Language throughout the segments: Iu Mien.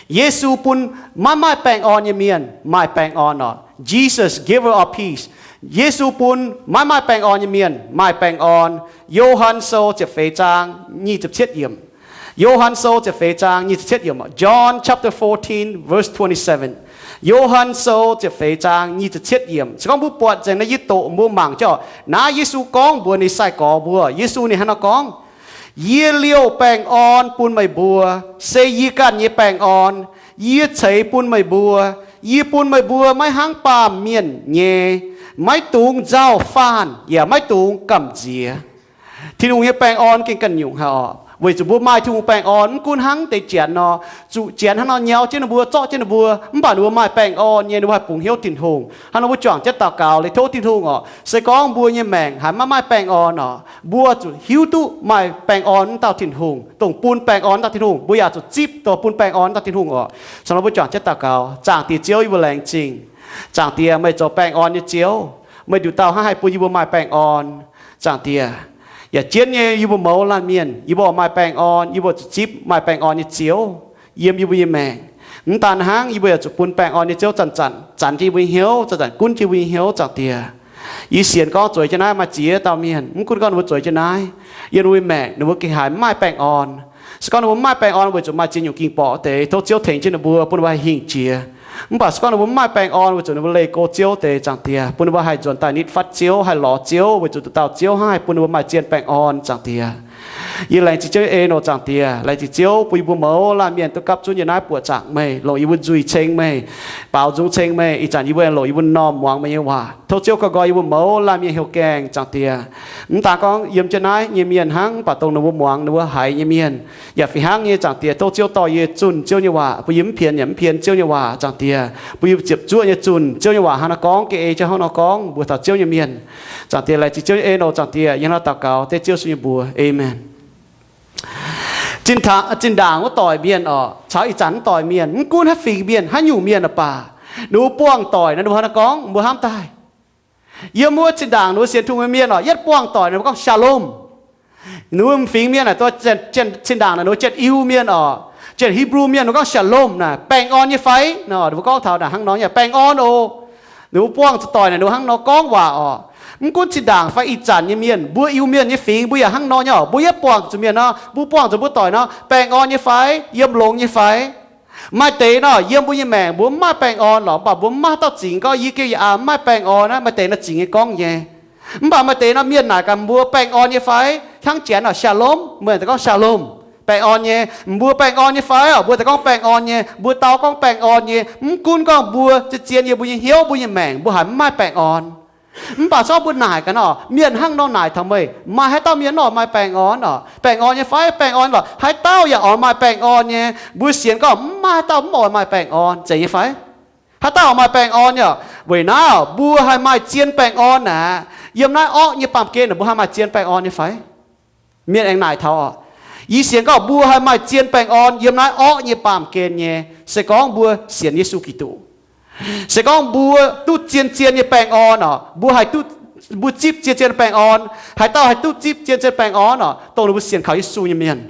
Yesu bun maiv maaih baengh orn nyei mienh maaih baengh orn oc. Jesus, giver of peace. Yesu bun maiv maaih baengh orn nyei mienh maaih baengh orn. Yo^han Sou ziepc feix zaang nyic ziepc cietv yiemc. Yo^han Sou ziepc feix zaang nyic ziepc cietv yiemc. John chapter fourteen, verse twenty-seven. Yo^han Sou ziepc feix zaang nyic ziepc cietv yiemc. Se gorngv mbuo buatc nzengc naaiv yie doqc, mbuo mangc jienv oc. Naaiv Yesu gorngv mbuox ninh sai-gorx mbuo, Yesu ninh hnangv nor gorngv, Yie liouh baengh orn bun meih mbuo, se yie ganh nyei baengh orn. Yie ceix bun meih mbuo. Yie bun meih mbuo maiv hnangv baamh mienh nyei, maiv dungx nzauh faanh yaac maiv dungx gamh nziex. Tin-Hungh nyei baengh orn gengh ganh nyungc haic oc. Weic zuqc mbuo maaih Tin-Hungh baengh orn, mv gunv hnangv deix janx nor, zuqc janx hnangv nor nyau jienv ninh mbuo, zorqv jienv ninh mbuo, mv baac ninh mbuo maaih baengh orn nyei, ninh mbuo haih bungx hnyouv Tin-Hungh. Hnangv nor mbuo juangc jienv daux gaux liuz tov Tin-Hungh oc, se gorngv mbuo nyei maengc haiz maiv maaih baengh orn oc, mbuo zuqc hiuv duqv maaih baengh orn wuov dauh Tin-Hungh, dongh bun baengh orn wuov dauh Tin-Hungh. Mbuo yaac zuqc zipv dongh bun baengh orn wuov dauh Tin-Hungh oc. Caux nor mbuo juangc jienv daux gaux. Zaangc Diex Ziouv, yie mbuo laengz zingh. Zaangc Diex, meih zoux baengh orn nyei Ziouv. Meih nduqc dauh hnangv haih bun yie mbuo maaih baengh orn. Zaangc Diex, yaac jienv nyei yie mbuo mouz laanh mienh, yie mbuo oix maaih baengh orn, yie mbuo zuqc zipv maaih baengh orn nyei Ziouv yiem yie mbuo nyei maengc. Mv daan hnangv, yie mbuo yaac zuqc bun baengh orn nyei Ziouv zanc-zanc zanc jienv yie mbuo nyei hnyouv, zanc-zanc gunv jienv yie mbuo nyei hnyouv. Zaangc Diex, yie sienx gorngv zueiz jienv naaiv maaih ziex dauh mienh, mv gunv gorngv ninh mbuo zueiz jienv naaiv, yiem ninh mbuo nyei maengc ninh mbuo gengh haiz mv maaih baengh orn. Se gorngv ninh mbuo mv maaih baengh orn weic zuqc maaih ziex nyungc ging-borqc deix, tov Ziouv tengx jienv ninh mbuo, bun ninh mbuo haih hingh jiex. Mv baac se gorngv ninh mbuo mv maaih baengh orn weic zuqc ninh mbuo leih go Ziouv deix, Zaangc Diex, bun ninh mbuo haih nzuonx daaih nitv fatv Ziouv, haih lorz Ziouv, weic zuqc nduqc dauh Ziouv hnangv haih bun ninh mbuo maaih zien baengh orn. Zaangc Diex, yie laengz zingh Ziouv nyei en oc. Zaangc Diex, laengz zingh Ziouv bun yie mbuo mouz laanh mienh duqv gapv zunv yiem naaiv buoqc zaangc meih, longc yie mbuo nzuih ceng meih, baaux nzung ceng meih. Ih zanc yie mbuo longc yie mbuo m'normh muangx meih nyei waac. Tov Ziouv koi nqoi yie mbuo mouz laanh mienh heuc gaengh, Zaangc Diex. Mv daan gorngv yiem jienv naaiv nyei mienh hnangv, mv baac dongh ninh mbuo muangx, ninh mbuo haiz nyei mienh yaac fih hnangv nyei. Zaangc Diex, tov Ziouv dorh yie zunh Ziouv nyei waac, bun yie mv pienx yaac mv pienx Ziouv nyei waac. Zaangc Diex, bun yie ziepc zuoqv nyei zunh Ziouv nyei waac hnangv nor gorngv, ga'ei jienv hnangv nor gorngv mbuox taux Ziouv nyei mienh. Zaangc Diex, laengz zingh Ziouv nyei en oc. Zaangc Diex, yie hnangv nor daux gaux dengv Ziouv Yesu nyei mbuox, aamen. Zinh ndaangc wuov doic mienh oc, caux ih zanc wuov doic mienh, mv gunv haaix fingx mienh, haaix nyungc mienh oc baac, ninh mbuo buangh doic naaic, ninh mbuo hnangv nor gorngv, mbuo hnamv daaih, yiem wuov zinh ndaangc ninh mbuo sienx Tin-Hungh nyei mienh oc, yietv buangh doic ninh mbuo gorngv shalom. Ninh mbuo fingx mienh naaic, zinh ndaangc naaic ninh mbuo Janx-Iu mienh oc, Janx-Hipv^lu mienh, ninh mbuo gorngv shalom naaic, baengh orn nyei fai? Ninh mbuo gorngv taux naaic hnangv nor nyei, baengh orn oc. Ninh mbuo buangh zuqc doic naaic ninh mbuo hnangv nor gorngv waac oc. Mv gunv zinh ndaangc fai ih zanc nyei mienh, mbuo Iu-Mienh nyei fingx mbuo yaac hnangv nor nyei oc. Mbuo yietv buangh zuqc mienh nor, mbuo buangh zuqc mbuo doic nor, baengh orn nyei fai? Yiem longx nyei fai? Maaih deix nor, yiem mbuo nyei maengc mbuo mv maaih baengh orn lorqc, mv baac mbuo mv maaih haaix dauh zingx gorngv, yie gengh yaac aav mv maaih baengh orn aqv. Maaih deix nor zingx nyei gorngv nyei. Mv baac maaih deix nor mienh naaic gaax mbuo, baengh orn nyei fai? Hnangv Janx oc, shalom, mbuo daaih gorngv shalom, baengh orn nyei. Mbuo baengh orn nyei fai oc? Mbuo daaih gorngv baengh orn nyei. Mbuo dau gorngv baengh orn nyei, mv gunv gorngv mbuo zien-zien yiem mbuo nyei hnyouv, mbuo nyei maengc mbuo haiz mv maaih baengh orn. Mv baac zorqv mbuo naaic gaax nor, mienh hnangv nor naaic taux meih, maaih haaix dauh mienh nor maaih baengh orn oc? Baengh orn nyei fai? Baengh orn lorqc. Haaix dauh yaac oix maaih baengh orn nyei. Mbuo sienx gorngv mv maaih haaix dauh mv oix maaih baengh orn, zeiz nyei fai? Haaix dauh oix maaih baengh orn nyei oc? Weic naaiv oc, mbuo haih maaih zien baengh orn aqv. Yiem naaiv orqv nyei baamh gen mbuo haih maaih zien baengh orn nyei fai? Mienh aengx naaic taux oc, yie sienx gorngv mbuo haih maaih zien baengh orn yiem naaiv orqv nyei baamh gen nyei, se gorngv mbuo sienx Yesu Giduc. Se gorngv mbuo duqv zien-zien nyei baengh orn oc, mbuo haih duqv, mbuo zipv zien-zien baengh orn. Haaix dauh haih duqv zipv zien-zien baengh orn oc? Dongh ninh mbuo sienx kaux Yesu nyei mienh.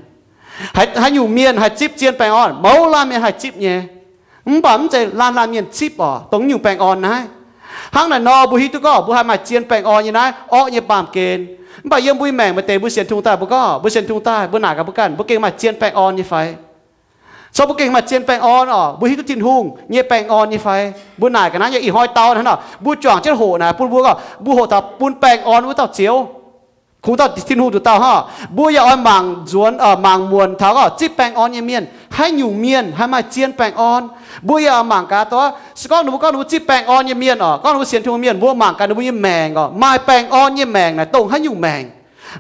Haaix nyungc mienh haih zipv zien baengh orn? Mouz laanh mienh haih zipv nyei. Mv baac mv zeiz laanh laanh mienh zipv oc, dongh nyungc baengh orn naaiv. Hnangv naaic nor mbuo hiuv duqv gorngv mbuo haih maaih zien baengh orn nyei naaiv orqv nyei baamh gen. Mv baac yiem mbuo nyei maengc maaih deix mbuo sienx Tin-Hungh daaih mbuo gorngv, mbuo sienx Tin-Hungh daaih mbuo naaic gaax mbuo ganh, mbuo gengh maaih zien baengh orn nyei fai? Cong mbuo gengh maaih zien baengh orn oc, mbuo hiuv duqv Tin-Hungh nyei baengh orn nyei fai? Mbuo naaic ga'naaiv nyei. Ih hnoi dau hnangv nor, mbuo juangc jienv hoqc naaic bun mbuo gorngv mbuo hoqc taux bun baengh orn wuov dauh Ziouv. Kungx dauh Tin-Hungh nduqc dauh hnangv. Mbuo yaac oix mangc nzuonx, mangc muonc taux gorngv zipv baengh orn nyei mienh, haaix nyungc mienh haih maaih zien baengh orn. Mbuo yaac oix mangc gaax dongh, se gorngv ninh mbuo gorngv ninh mbuo zipv baengh orn nyei mienh oc, gorngv ninh mbuo sienx Tin-Hungh mienh, mbuo mangc gaax ninh mbuo nyei maengc oc, maaih baengh orn nyei maengc naaic dongh haaix nyungc maengc.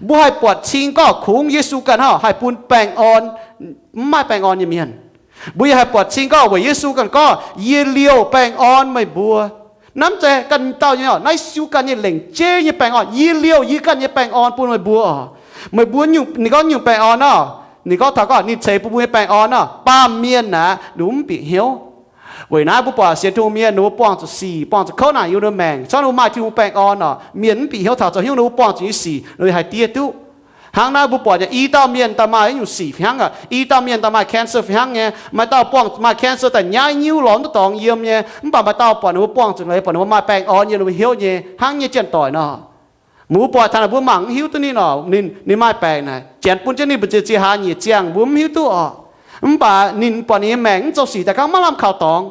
Mbuo haih buatc cing gorngv kungx Yesu ganh hnangv haih bun baengh orn mv maaih baengh orn nyei mienh. Mbuo yaac haih buatc cing gorngv weic Yesu ganh gorngv, yie liouh baengh orn meih mbuo. Naaiv mv zeiz ganh dauh nyei oc, naaiv Yesu ganh nyei lengc jeiv nyei baengh orn. Yie liouh yie ganh nyei baengh orn bun meih mbuo oc. Meih mbuo, ninh gorngv nyungc baengh orn nor, ninh gorngv taux gorngv ninh ceix bun mbuo nyei baengh orn nor, baamh mienh aeqv, ninh mbuo mv bieqc hnyouv. Weic naaiv mbuo buatc sienx Tin-Hungh mienh ninh mbuo buangh zuqc sic, buangh zuqc kouv naanc yiem ninh mbuo maengc, se gorngv ninh mbuo maaih Tin-Hungh baengh orn oc, mienh mv bieqc hnyouv taux zoux hnyouv ninh mbuo buangh zuqc nyei sic ninh mbuo haih diev duqv. Hnangv naaiv mbuo buatc nyei, i dauh mienh daaih maaih nyungc sic fih hnangv aqv. I dauh mienh daaih maaih cancer fih hnangv nyei. Maaih dauh buangh maaih cancer daaih nyaiv nyiuv lorz mv duqv dorngx yiem nyei. Mv baac maaih dauh buatc ninh mbuo buangh zuqc leiz, buatc ninh mbuo maaih baengh orn yiem ninh mbuo hnyouv nyei hnangv nyei janx-doic nor. Mbuo buatc taux naaic mbuo mangc mv hiuv duqv ninh oc. Ninh, ninh maaih baengc naaic, janx bun jienv ninh mbu'ziex ziex hlaax nyiec ziangh, mbuo mv hiuv duqv oc. Mv baac ninh buatc ninh nyei maengc mv zoux sic daaih gauh maiv lamh kaux dorngx.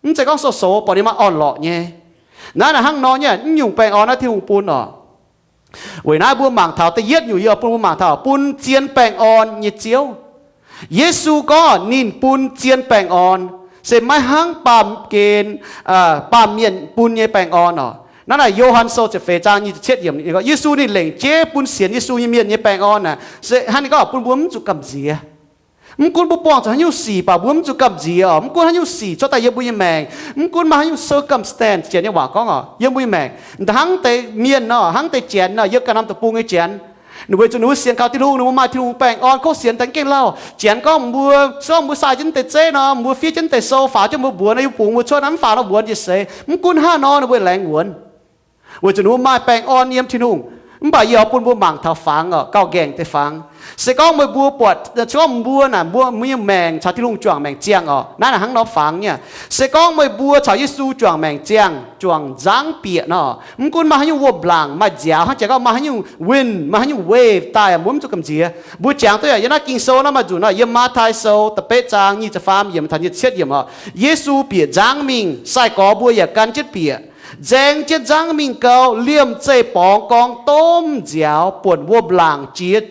Mv zeiz gorngv sou-soux, buatc ninh maaih orn-lorqc nyei. Naaiv naaic hnangv nor nyei, mv nyungc baengh orn naaiv Tin-Hungh bun oc. Weic naaiv mbuo mangc taux da'yietv nyungc, yie bun mbuo mangc taux bun zien baengh orn nyei Ziouv. Yesu gorngv ninh bun zien baengh orn, se maiv hnangv baamh gen, baamh mienh bun nyei baengh orn oc. Naaiv naaic Yo^han Sou ziepc feix zaang nyic ziepc cietv yiemc, Yesu ninh lengc jeiv bun sienx Yesu nyei mienh nyei baengh orn naaic, se hnangv ninh gorngv bun mbuo mv zuqc gamh nziex. Mv gunv mbuo buangh zuqc haaix nyungc sic baac mbuo mv zuqc gamh nziex oc. Mv gunv haaix nyungc sic cuotv daaih yiem mbuo nyei maengc, mv gunv maaih haaix nyungc sou-, circumstance, janx nyei waac gorngv oc, yiem mbuo nyei maengc, hnangv deix mienh nor, hnangv deix janx nor, yiem ganh norm deic-bung nyei janx, ninh weic zuqc ninh mbuo sienx kaux Tin-Hungh, ninh mbuo maaih Tin-Hungh baengh orn, kov sienx daaih gengh lauh. Janx gorngv mbuo, se gorngv mbuo sai jienv deix zeiv nor, mbuo fiev jienv deix sou, faaux jienv mbuo mbuox nor, yie bungx mbuo cuotv, mv faaux nor mbuox njiec seix. Mv gunv hnangv nor, ninh mbuo laengz wuonx. Weic zuqc ninh mbuo maaih baengh orn yiem Tin-Hungh. Mv baac yie oix bun mbuo mangc taux fangx oc, gauh nqaengc deix fangx. Se gorngv meih mbuo buatc, se gorngv mbuo naaic, mbuo, mbuo nyei maengc caux Tin-Hungh juangc maengc ziangh oc, naaiv naaic hnangv nor fangx nyei. Se gorngv meih mbuo caux Yesu juangc maengc ziangh, juangc nzangv bieqc nor, mv gunv maaih haaix nyungc wuom-laangc maaih nziaaux hnangv jiex gorngv maaih haaix nyungc wind, maaih haaix nyungc wave daaih, mbuo mv zuqc gamh nziex. Mbuo jangx duqv yaac yiem naaiv Ging-Sou naaiv maaih nzunc nor, yiem Matv^tai Sou da'betv zaang nyic ziepc faam yiemc taux nyic ziepc cietv yiemc oc. Yesu bieqc nzangv mingh, sai-gorx mbuo yaac gan jienv bieqc. Nzaeng jienv nzangv mingh gau, liemh zeih borngz gorngv domh nziaaux buonc wuom-laangc jiex,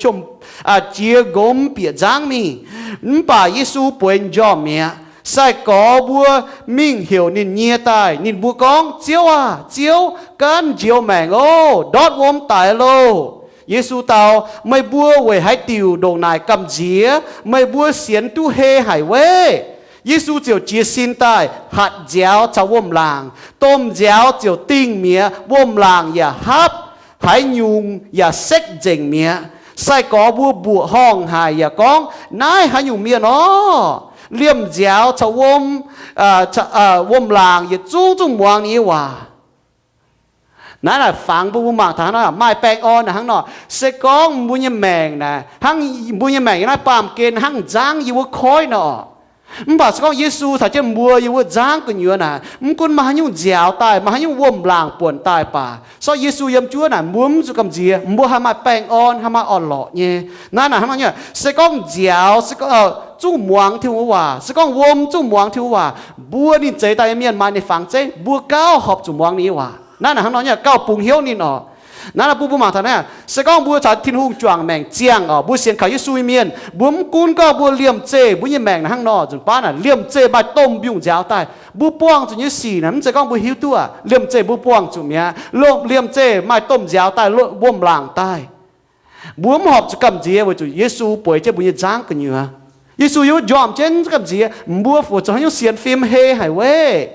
jiex nqomz bieqc nzangv mingh. Mv baac Yesu bueix m'njormh mi'aqv. Sai-gorx mbuo mingh heuc ninh nyie daaih. Ninh mbuo gorngv, Ziouv aah! Ziouv, gaanv njoux maengc oc. Ndortv wuom daic loh. Yesu dau, Meih mbuo weic haaix diuc ndongc naaic gamh nziex? Meih mbuo sienx duqv hei haic weiv? Yesu ziouc jiez sin daaih hatc nziaaux caux wuom-laangc. Domh nziaaux ziouc dingh mi'aqv. Wuom-laangc yaac hapv, haaix nyungc yaac sekv nzengc mi'aqv. Sai-gorx mbuo mbuoqc horngh haic yaac gorngv, Naaiv haaix nyungc mienh orv? Liemh nziaaux caux wuom, wuom-laangc yietc zungv zuqc muangx ninh nyei waac. Naaiv naaic fangx bun mbuo mangc taux hnangv nor, maaih baengh orn hnangv nor. Se gorngv mbuo nyei maengc naaic, hnangv mbuo nyei maengc yiem naaiv baamh gen hnangv nzangv yiem wuov koiv nor, mv baac se gorngv Yesu caux jienv mbuo yiem wuov nzangv gu'nyuoz naaic, mv gunv maaih haaix nyungc nziaaux daaih, maaih haaix nyungc wuom-laangc buonc daaih baac, se gorngv Yesu yiem juov naaic, mbuo mv zuqc gamh nziex, mbuo haih maaih baengh orn, haih maaih orn-lorqc nyei. Naaiv naaic hnangv nor nyei, se gorngv nziaaux, se gorngv, zuqc muangx Tin-Hungh waac, se gorngv wuom zuqc muangx Tin-Hungh waac, mbuo ninh zeix daaih nyei mienh maaih ninh fangx zeiv, mbuo gauh horpc zuqc muangx ninh nyei waac. Naaiv naaic hnangv nor nyei, gauh bungx hnyouv ninh oc. Naaiv naaic bun mbuo mangc taux naaiv, se gorngv mbuo caux Tin-Hungh juangc maengc ziangh oc, mbuo sienx kaux Yesu nyei mienh, mbuo mv gunv gorngv mbuo liemh zeih mbuo nyei maengc naaic hnangv nor nzunc baav naaic, liemh zeih maaih domh mbiungc nziaaux daaih, mbuo buangh zuqc nyei sic naaic, mv zeiz gorngv mbuo hiuv duqv aqv. Liemh zeih mbuo buangh zuqc mi'aqv. Liemh zeih maaih domh nziaaux daaih, wuom-laangc daaih. Mbuo mv horpc zuqc gamh nziex weic zuqc Yesu bueix jienv mbuo nyei nzangv gu'nyuoz. Yesu yiem wuov njormh jienv gamh nziex, mbuo weic zuqc haaix nyungc sienx fim hei haic weiv?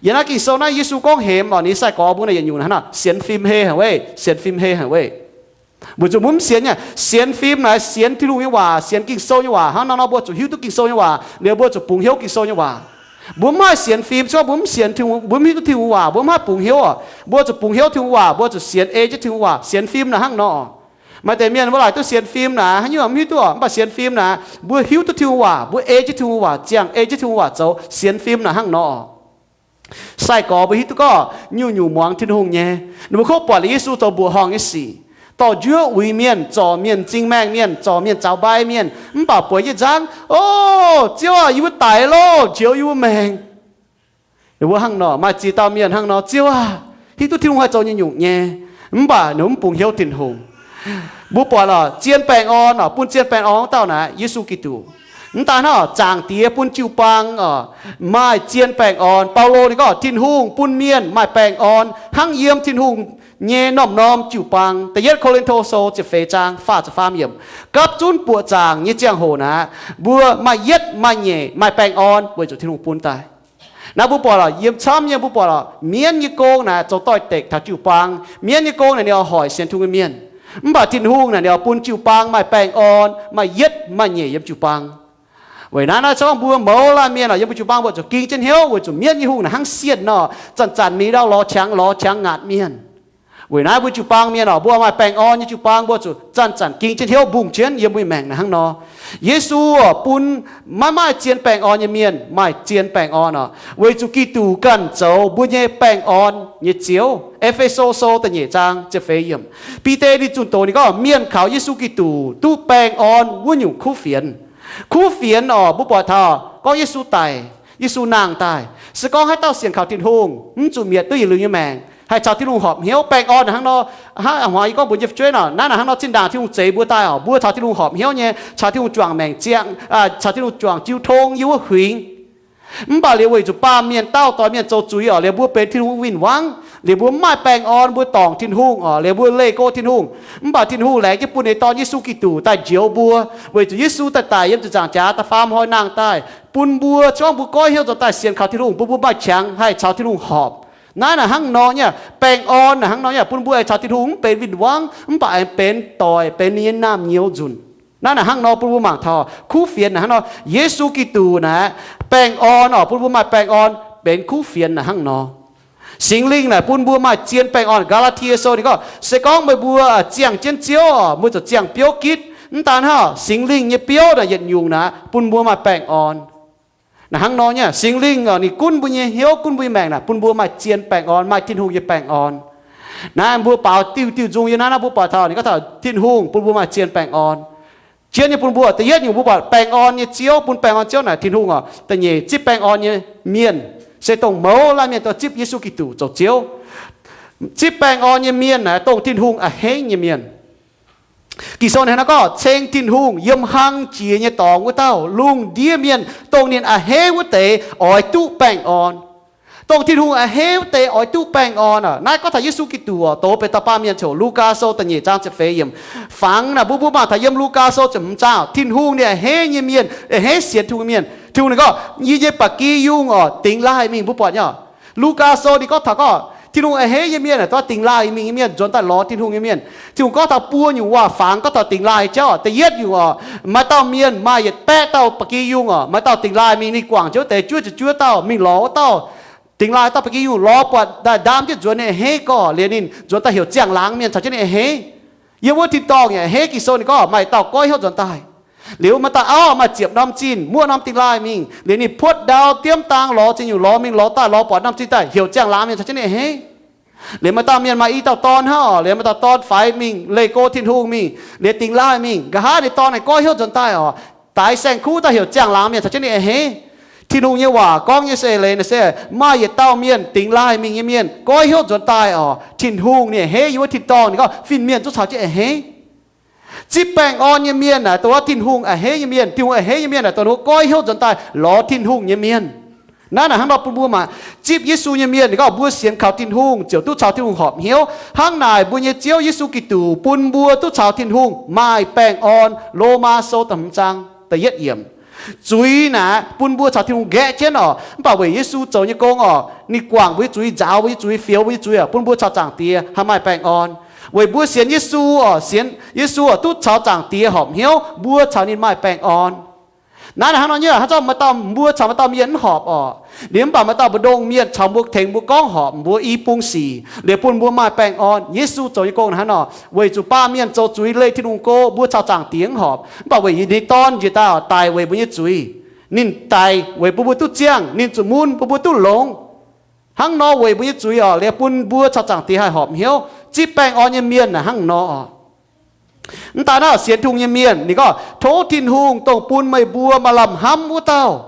Yiem naaiv Ging-Sou naaiv Yesu gorngv hemx oc, ninh sai-gorx mbuo naaic yietc nyungc hnangv nor, sienx fim hei haic weiv, sienx fim hei haic weiv. Weic zuqc mbuo mv sienx nyei. Sienx fim naaic sienx Tin-Hungh nyei waac, sienx Ging-Sou nyei waac. Hnangv nor nor mbuo zuqc hiuv duqv Ging-Sou nyei waac, liuz mbuo zuqc bungx hnyouv Ging-Sou nyei waac. Mbuo mv haih sienx fim se gorngv mbuo mv sienx Tin-Hungh, mbuo mv hiuv duqv Tin-Hungh waac, mbuo mv haih bungx hnyouv oc. Mbuo zuqc bungx hnyouv Tin-Hungh waac, mbuo zuqc sienx ei jienv Tin-Hungh waac, sienx fim naaic hnangv nor. Maaih deix mienh mbuo laaic duqv sienx fim naaic, haaix nyungc mv hiuv duqv oc, mv baac sienx fim naaic, mbuo hiuv duqv Tin-Hungh waac, mbuo ei jienv Tin-Hungh waac, ziangh ei jienv Tin-Hungh waac zoux, sienx fim naaic hnangv nor. Sai-gorx mbuo hiuv duqv gorngv nyungc-nyungc muangx Tin-Hungh nyei. Ninh mbuo kov buatc liuz Yesu zoux mbuoqc horngh nyei sic, dorh njuov uix mienh, zorc mienh, m'zing maengh mienh, zorc mienh, zaux mbai mienh, mv baac bueix jienv nzangv, O Ziouv aah! Yie mbuo daic loh! Njoux yie mbuo maengc. Ninh mbuo hnangv nor, maaih ziex dauh mienh hnangv nor, Ziouv aah! Hiuv duqv Tin-Hungh haih zoux nyungc-nyungc nyei, mv baac ninh mv bungx hnyouv Tin-Hungh. Mbuo buatc oc, zien baengh orn oc, bun zien baengh orn wuov dauh naaic Yesu Giduc. Mv daaih hnangv oc, Zaangc Diex bun jiu-baang oc maaih zien baengh orn. Baulo ninh gorngv Tin-Hungh bun mienh maaih baengh orn hnangv yiem Tin-Hungh nyei norm-norm jiu-baang. Da'yietv Ko^lin^to Sou ziepc feix zaang faah ziepc faam yiemc. Gapv zunv buoqc zaangc nyei ziangh hoc naaic, mbuo maaih yietv maaih nyeic maaih baengh orn weic zuqc Tin-Hungh bun daaih. Naaiv mbuo buatc oc, yiem camv nyei mbuo buatc oc, mienv nyei gong naaic zoux doix-dekc taux jiu-baang. Mienv nyei gong naaic ninh oix hoic sienx Tin-Hungh nyei mienh. Mv baac Tin-Hungh naaic ninh oix bun jiu-baang maaih baengh orn, maaih yietv maaih nyeic yiem jiu-baang. Weic naaiv naaiv se gorngv mbuo mouz laanh mienh oc, yiem mbuo jiu-baang mbuo zuqc ging jienv hnyouv weic zuqc mienv nyei hungh naaic hnangv sienh nor, zanc-zanc mingh ndau lorz qangx lorz qangx ngaatc mienh. Weic naaiv mbuo jiu-baang mienh oc, mbuo maaih baengh orn nyei jiu-baang, mbuo zuqc zanc-zanc ging jienv hnyouv mbungh jienv yiem mbuo maengc naaic hnangv nor. Yesu oc, bun maiv maaih zien baengh orn nyei mienh maaih zien baengh orn oc, weic zuqc Giduc ganh zoux mbuo nyei baengh orn nyei Ziouv. E^fe^so Sou da'nyeic zaang ziepc feix yiemc. Bide ninh zunh doz ninh gorngv, mienh kaux Yesu Giduc duqv baengh orn wuov nyungc kuv fienx. Kuv fienx oc, mbuo buatc taux gorngv Yesu daic, Yesu nangh daaih, se gorngv haaix dauh sienx kaux Tin-Hungh, mv zuqc mietc duqv yietc liuz nyei maengc, haih caux Tin-Hungh horpc hnyouv. Baengh orn naaic hnangv nor, hnangv hmuangx yie gorngv mbuox nyei fu'jueiv nor, naaiv naaic hnangv nor zinh ndaangc Tin-Hungh zeix mbuo daaih oc, mbuo caux Tin-Hungh horpc hnyouv nyei, caux Tin-Hungh juangc maengc ziangh, caux Tin-Hungh juangc jiu tong yiem wuov huingx. Mv baac liuz weic zuqc baamh mienh dauh doix mienh zoux zuiz oc, liuz mbuo benx Tin-Hungh win-wangv, liuz mbuo mv maaih baengh orn, mbuo dorngc Tin-Hungh oc, liuz mbuo leih go Tin-Hungh. Mv baac Tin-Hungh laengz jienv bun ninh Dorn Yesu Giduc daaih njoux mbuo, weic zuqc Yesu daaih daic yiem ziepc nzaangc jaax da'faam hnoi nangh daaih, bun mbuo, se gorngv mbuo goiv hnyouv nzuonx daaih sienx kaux Tin-Hungh, bun mbuo maaih qangx haih caux Tin-Hungh horpc. Naaiv naaic hnangv nor nyei, baengh orn naaic hnangv nor nyei, bun mbuo aengx caux Tin-Hungh mv benx win-wangv, mv baac aengx benx doic, benx ninh nyei naamh nyouz nzunc. Naaiv naaic hnangv nor bun mbuo mangc taux kuv fienx naaic hnangv nor, Yesu Giduc naaic, baengh orn oc, bun mbuo maaih baengh orn benx kuv fienx naaic hnangv nor. Singx Lingh naaic bun mbuo maaih zien baengh orn. Gaa^laa^tie Sou ninh gorngv, se gorngv meih mbuo ziangh jienv Ziouv oc, meih zuqc ziangh biouv gitv. Mv daan hnangv, Singx Lingh nyei biouv naaic yietc nyungc naaic bun mbuo maaih baengh orn. Naaic hnangv nor nyei, Singx Lingh oc, ninh gunv mbuo nyei hnyouv, gunv mbuo nyei maengc naaic bun mbuo maaih zien baengh orn, maaih Tin-Hungh nyei baengh orn. Naaiv mbuo baaux diuh diuh nzung yiem naaiv, naaiv mbuo buatc taux ninh gorngv taux Tin-Hungh bun mbuo maaih zien baengh orn. Jienv nyei bun mbuo, da'yietv nyungc mbuo buatc baengh orn nyei Ziouv, bun baengh orn Ziouv naaic Tin-Hungh oc. Da'nyeic, zipv baengh orn nyei mienh se dongh mouz laanh mienh, dongh zipv Yesu Giduc zoux Ziouv. Zipv baengh orn nyei mienh naaic dongh Tin-Hungh a'hneiv nyei mienh. Ging-Sou naaic hnangv nor gorngv, ceng Tin-Hungh yiem hlang jiex nyei dorngx wuov dauh, lungh ndiev mienh dongh ninh a'hneiv wuov deix oix duqv baengh orn. Dongh Tin-Hungh a'hneiv wuov deix oix duqv baengh orn. Naaiv gorngv taux Yesu Giduc oc, doz benx dauh baamh mienh ziouc. Lugaa Sou da'nyeic zaang ziepc feix yiemc. Fangx naaic mbuo, mbuo mangc taux yiem Lugaa Sou ziepc hmz zaang, Tin-Hungh ninh a'hneiv nyei mienh, a'hneiv sienx Tin-Hungh nyei mienh. Tin-Hungh ninh gorngv, yie nyei ba'gi yungh oc, dingx laaih mingh. Mbuo buatc nyei oc, Lugaa Sou ninh gorngv taux gorngv Tin-Hungh a'hneiv nyei mienh naaic, dongh dingx laaih mingh nyei mienh, nzuonx daaih lorz Tin-Hungh nyei mienh. Tin-Hungh gorngv taux buo nyungc waac-fangx gorngv taux dingx laaih jauv oc. Da'yietv nyungc oc, maaih dauh mienh maaih yietc baeqv dauh ba'gi yungh oc, maaih dauh dingx laaih mingh, ninh guangc jienv wuov deix juov ziepc juov dauh mingh lorz wuov dauh dingx laaih dauh ba'gi yungh, lorz buatc daaih ndaam jienv nzuonx ninh a'hneiv gorx, liuz ninh nzuonx daaih heuc ziangh laangz mienh caux jienv ninh a'hneiv. Yiem wuov tin-dorngh yaac a'hneiv. Ging-Sou ninh gorngv maaih dauh goiv hnyouv nzuonx daaih. Liuz maaih dauh auv maaih ziepc norm zinh, muoqv norm dingx laaih mingh, liuz ninh puotv ndau diemv dang lorz ziex nyungc, lorz mingh lorz daaih, lorz buatc norm zinh daaih heuc ziangh laangz mienh caux jienv ninh a'hneiv. Liuz maaih dauh mienh maaih i dauh dorn hnangv oc, liuz maaih dauh dorn faix mingh leih go Tin-Hungh mingh, liuz dingx laaih mingh. Nqa'haav ninh dorn naaic goiv hnyouv nzuonx daaih oc, daix saeng-kuv daaih heuc ziangh laangz mienh caux jienv ninh a'hneiv. Tin-Hungh nyei waac gorngv nyei se leiz naaic se maaih yietc dauh mienh, dingx laaih mingh nyei mienh, goiv hnyouv nzuonx daaih oc, Tin-Hungh ninh a'hneiv. Yiem wuov tin-dorngh ninh gorngv fin-mienh zungv caux jienv a'hneiv. Zipv baengh orn nyei mienh naaic dongh wuov Tin-Hungh a'hneiv nyei mienh. Tin-Hungh a'hneiv nyei mienh naaic dongh wuov goiv hnyouv nzuonx daaih lorz Tin-Hungh nyei mienh. Naaiv naaic hnangv nor bun mbuo mangc, zipv Yesu nyei mienh ninh gorngv mbuo sienx kaux Tin-Hungh ziouc duqv caux Tin-Hungh horpc hnyouv. Hnangv naaic mbuo nyei Ziouv Yesu Giduc bun mbuo duqv caux Tin-Hungh maaih baengh orn. Lomaa Sou da'hmz zaang da'yietv yiemc. Zuiz naaic bun mbuo caux Tin-Hungh nqaeqv jienv oc, mv baac weic Yesu zoux nyei gong oc, ninh guangc mbuo nyei zuiz, nzaaux mbuo nyei zuiz, fioux mbuo nyei zuiz oc, bun mbuo caux Zaangc Diex haih maaih baengh orn. Weic mbuo sienx Yesu oc, sienx Yesu oc, duqv caux Zaangc Diex horpc hnyouv, mbuo caux ninh maaih baengh orn. Naaiv naaic hnangv nor nyei, hnangv zorqv maaih dauh, mbuo caux maaih dauh mienh mv horpc oc, liuz mv baac maaih dauh mbu'ndongx mienh caux mbuo tengx mbuo gorngv horpc mbuo i bung sic, liuz bun mbuo maaih baengh orn. Yesu zoux nyei gong hnangv nor, weic zuqc baamh mienh zoux zuiz leih Tin-Hungh go, mbuo caux Zaangc Diex mv horpc, mv baac weic ninh Dorn njiec daaih oc, daic weic mbuo nyei zuiz. Ninh daic weic bun mbuo duqv ziangh, ninh zuqc mun bun mbuo duqv longx. Hnangv nor weic mbuo nyei zuiz oc, liuz bun mbuo caux Zaangc Diex haih horpc hnyouv. Zipv baengh orn nyei mienh naaic hnangv nor oc. Mv daan naaiv sienx Tin-Hungh nyei mienh, ninh gorngv, tov Tin-Hungh dongh bun meih mbuo maaih lamh hnamv wuov dauh,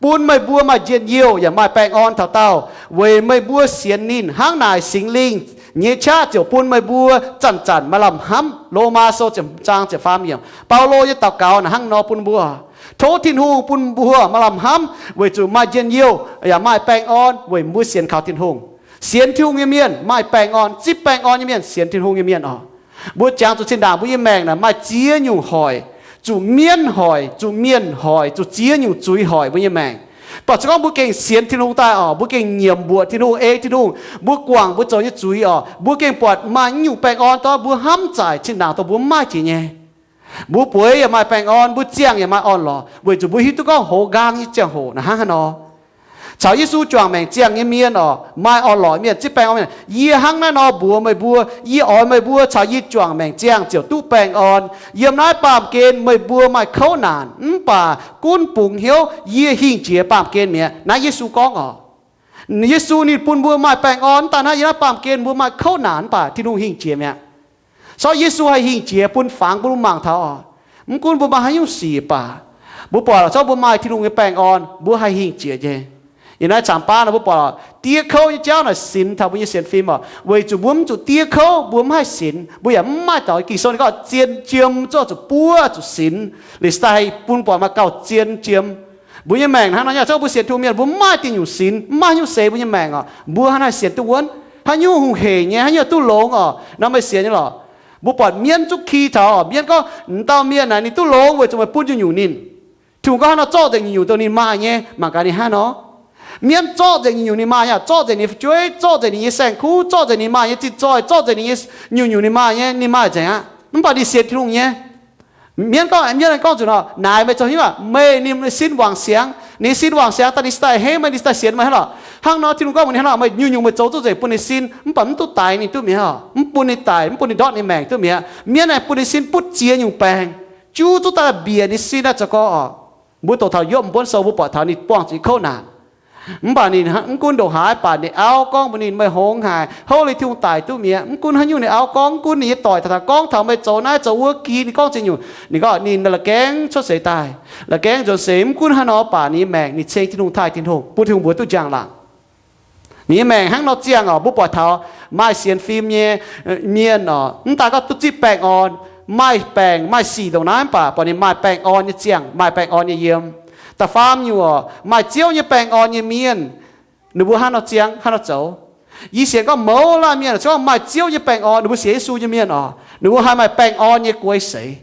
bun meih mbuo maaih njien-youh yaac maaih baengh orn taux daauh, weic meih mbuo sienx ninh. Hnangv naaic Singx Lingh nyei qaqv ziouc bun meih mbuo zanc-zanc maaih lamh hnamv. Lomaa Sou ziepc zaang ziepc faam yiemc. Baulo nyei daux gaux naaic hnangv nor bun mbuo, tov Tin-Hungh bun mbuo maaih lamh hnamv weic zuqc maaih njien-youh yaac maaih baengh orn weic mbuo sienx kaux Tin-Hungh. Sienx Tin-Hungh nyei mienh maaih baengh orn. Zipv baengh orn nyei mienh sienx Tin-Hungh nyei mienh oc. Mbuo jangx zuqc zinh ndaangc mbuo nyei maengc naaic maaih ziex nyungc hoic, zuqc mienv hoic, zuqc mienh hoic, zuqc ziex nyungc zuiz hoic mbuo nyei maengc. Mv baac se gorngv mbuo gengh sienx Tin-Hungh daaih oc, mbuo gengh nyiemc mbuoqc Tin-Hungh, ei Tin-Hungh, mbuo guangc mbuo zoux nyei zuiz oc, mbuo gengh buatc maaih nyungc baengh orn dongh mbuo hnamv zaaic zinh ndaangc dongh mbuo mv maaih jiex nyei. Mbuo bueix yaac maaih baengh orn, mbuo ziangh yaac maaih orn-lorqc, weic zuqc mbuo hiuv duqv gorngv hoz nqaang nyei ziangh hoc naaic hnangv haaix nor. caux Yesu juangc maengc ziangh nyei mienh oc, maaih orn-lorqc mienh, zipv baengh orn mienh. Yie hnangv naaiv nor mbuox meih mbuo, yie oix meih mbuo caux yie juangc maengc ziangh ziouc duqv baengh orn. Yiem naaiv baamh gen meih mbuo maaih kouv naanc, mv baac gunv bungx hnyouv, yie hingh jiex baamh gen mi'aqv. Naaiv Yesu gorngv oc. Yesu ninh bun mbuo maaih baengh orn, mv daaih naaiv yiem naaiv baamh gen mbuo maaih kouv naanc, mv baac Tin-Hungh hingh jiex mi'aqv. Corc Yesu haih hingh jiex bun fangx bun mbuo mangc taux oc. Mv gunv mbuo maaih haaix nyungc sic baac, mbuo buatc corc mbuo maaih Tin-Hungh nyei baengh orn, mbuo haih hingh jiex nyei. Yiem naaiv camv-baav nor mbuo buatc diev kouv nyei jauv naaic sinx taux mbuo nyei sienx fim oc. Weic zuqc mbuo mv zuqc diev kouv, mbuo mv haih sinx, mbuo yaac mv maaih doix. Ging-Sou ninh gorngv zien jiem zuqc buov zuqc sinx. Liuz se daaih haih bun buatc maaih gauh zien jiem. Mbuo nyei maengc hnangv nor nyei, corc mbuo sienx Tin-Hungh mienh mbuo mv maaih diuh nyungc sinx, mv maaih haaix nyungc seix mbuo nyei maengc oc. Mbuo hnangv naaiv sienx duqv wuonv, haaix nyungc hungh heic nyei, haaix nyungc duqv longx oc, nor meih sienx nyei lorqc. Mbuo buatc mienv zuqv ki taux oc, mienv gorngv, m'dauh mienh naaic ninh duqv longx weic zuqc meih bun nyungc-nyungc ninh. Tin-Hungh gorngv hnangv nor, zorqv nzengc nyungc-nyungc dongh ninh maaih nyei, mangc gaax ninh hnangv nor. Mienv zorqv nzengc nyungc-nyungc ninh maaih nyei, zorqv nzengc ninh fu'jueiv, zorqv nzengc ninh nyei saeng-kuv, zorqv nzengc ninh maaih nyei zinh zoih, zorqv nzengc ninh nyei nyungc-nyungc ninh maaih nyei, ninh maaih nzengc aqv. Mv baac ninh sienx Tin-Hungh nyei. Mienv gorngv, mienv gorngv zuqc nor, naaic meih zoux hnyouv aac, meih ninh sin wangc siangx, ninh sin wangc siangx daaih ninh se daaih henv meih, ninh se daaih sienx meih hnangv lorqc. Hnangv nor Tin-Hungh gorngv mbuox ninh hnangv nor, meih nyungc-nyungc meih zoux duqv nzengc bun ninh sin, mv baac mv duqv daix ninh duqv mi'aqv, mv bun ninh daic, mv bun ninh ndortv ninh maengc duqv mi'aqv. Mienv naaic bun ninh sin butv ziex nyungc baengc, juv zuqc daaih bieqc ninh sin naaiv zoux gorx oc. Mbuo doqc taux Yopv Mbotv Sou mbuo buatc taux ninh buangh zuqc kouv naanc. Mv baac ninh mv gunv ndongc haaix baac ninh auv gorngv mbuox ninh, meih hngongx haic, houv liuz Tin-Hungh daic duqv mi'aqv. Mv gunv haaix nyungc ninh auv gorngv, mv gunv ninh nyei doic taux gorngv taux meih zoux naaiv zoux wuov, gih ninh gorngv ziex nyungc, ninh gorngv ninh la'gaengv cuotv seix daaih, la'gaengv nzuonx seix, mv gunv hnangv nor baac ninh nyei maengc ninh ceng Tin-Hungh taaih Tin-Hungh, bun Tin-Hungh mbuox duqv njang-laangc. Ninh nyei maengc hnangv nor ziangh oc. Mbuo buatc taux maaih sienx fim nyei mienh oc, mv daaih gorngv duqv zipv baengh orn, maaih baengc maaih sic ndongc naaiv mv baac buatc ninh maaih baengh orn nyei ziangh, maaih baengh orn nyei yiem. Da'faam nyungc oc, maaih Ziouv nyei baengh orn nyei mienh, ninh mbuo hnangv nor ziangh, hnangv nor zoux. Yie sienx gorngv mouz laanh mienh se gorngv maaih Ziouv nyei baengh orn, ninh mbuo sienx Yesu nyei mienh oc, ninh mbuo haih maaih baengh orn nyei guei seix.